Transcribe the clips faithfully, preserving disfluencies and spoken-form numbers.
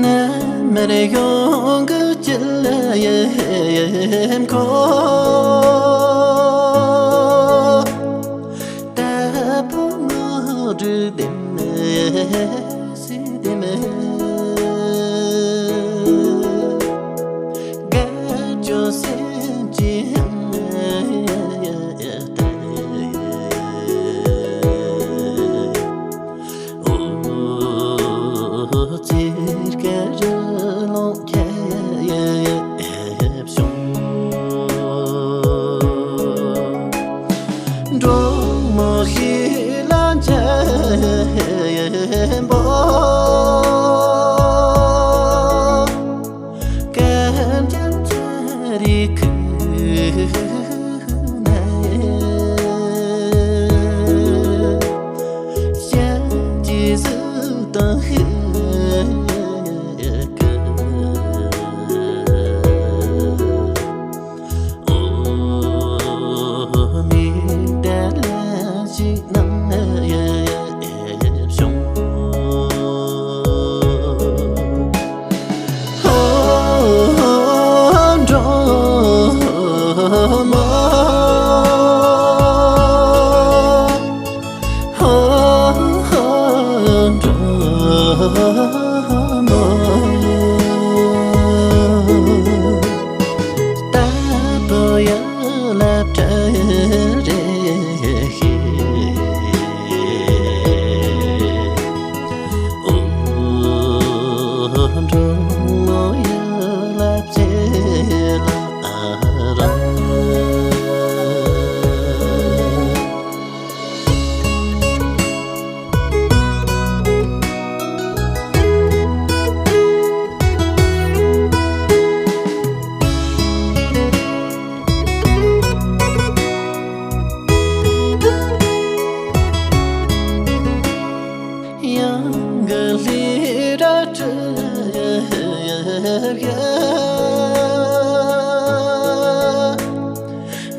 ནམ་མར་ཡོང་གི་ཅི་ལ་ཡིན་ཁོ། ད་བུ་ངོ་སྤྲོད་དེ་མི་སྲིད་དེ་མི། དགའ་སྐྱོ་སེམས་ཀྱི་ཡང་ཡང་ཡང་ཡང་ད། ཨོ་ཙིར་ཀ་རི་ལོང་ཁྱེར་བྱུང་། འབྲོང་མོ་ཤི་ལ་འཇམ་པོ། སྐར་འཇམ་ཚ་རི་ཁུག་ན། ཞལ་གྱི་གཟུགས་དང་ཧུ་ཀུ། ཨོ་མི་དེ་ལ་ཞིག་ནང་ཡ་ཡ་བྱུང་། ཧོ་འགྲོ་མོ། ཧོ་ཧོ་འགྲོ་མོ། ད་བུ་ཡ་ལ་བྲལ་རེ་ཤི། ཨོ་འགྲོ་མོ་ཡ་ལ་བྱེད་ལ་རང་། ཡང་གི་ལི་ར་ཁྲི་ཡ།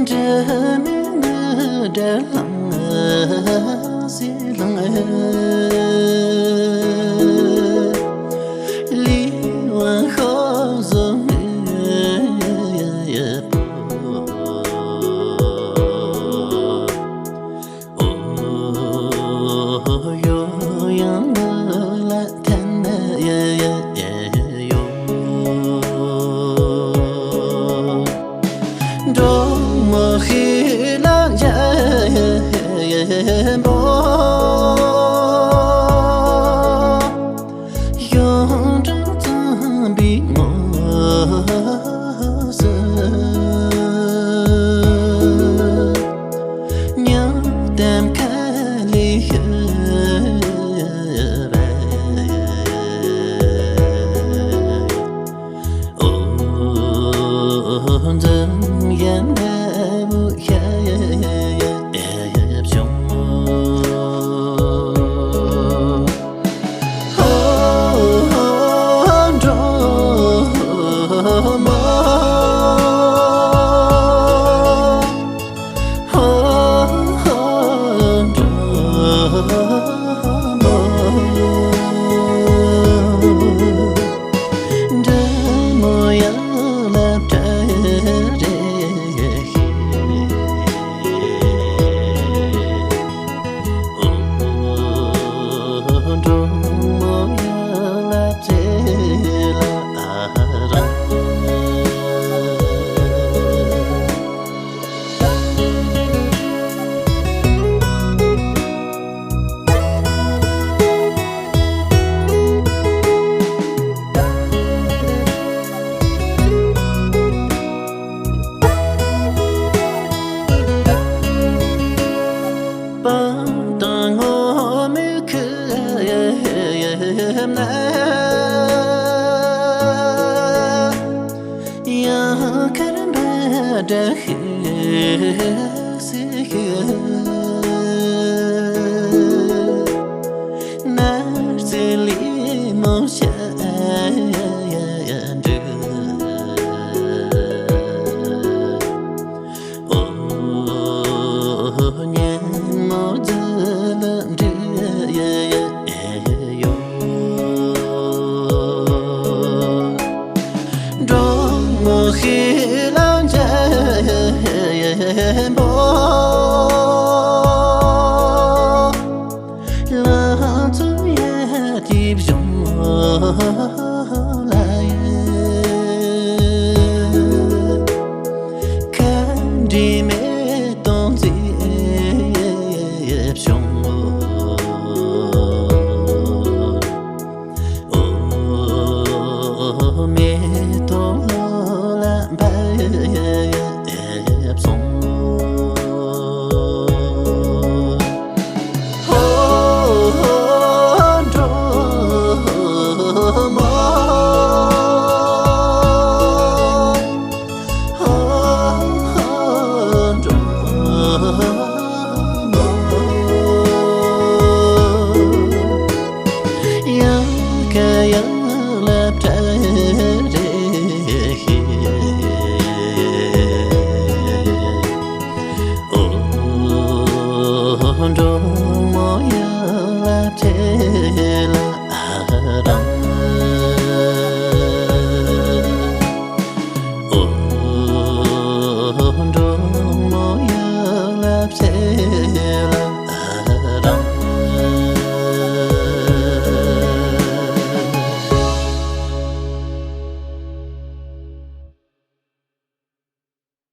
འདྲ་མིན་ནི་འདྲ་ལངས་སི་ལངས། ལི་ཝང་ཧོ་ཟོ་མི་ཡ་པོ། ཨོ་ཡོ་ཡང་ལ་ཐན་ཡ་ཡ་ཡ་ཡོ། འགྲོ་མོ་ཧི་ལ་ཡན་པོ། ཡོངས་གྲགས་ཚངས་པའི་ངོ་སོ། ཉམས་དམ་ཁ་ལས་ཤི་བ། ཨོ་འཛམ་གཞན་འདྲ་བོ་ཤ་ཡ་ཡ་ཡ་ཡ་བྱུང་། འགྲོ་མོ་ཤི་ལ་འཇམ་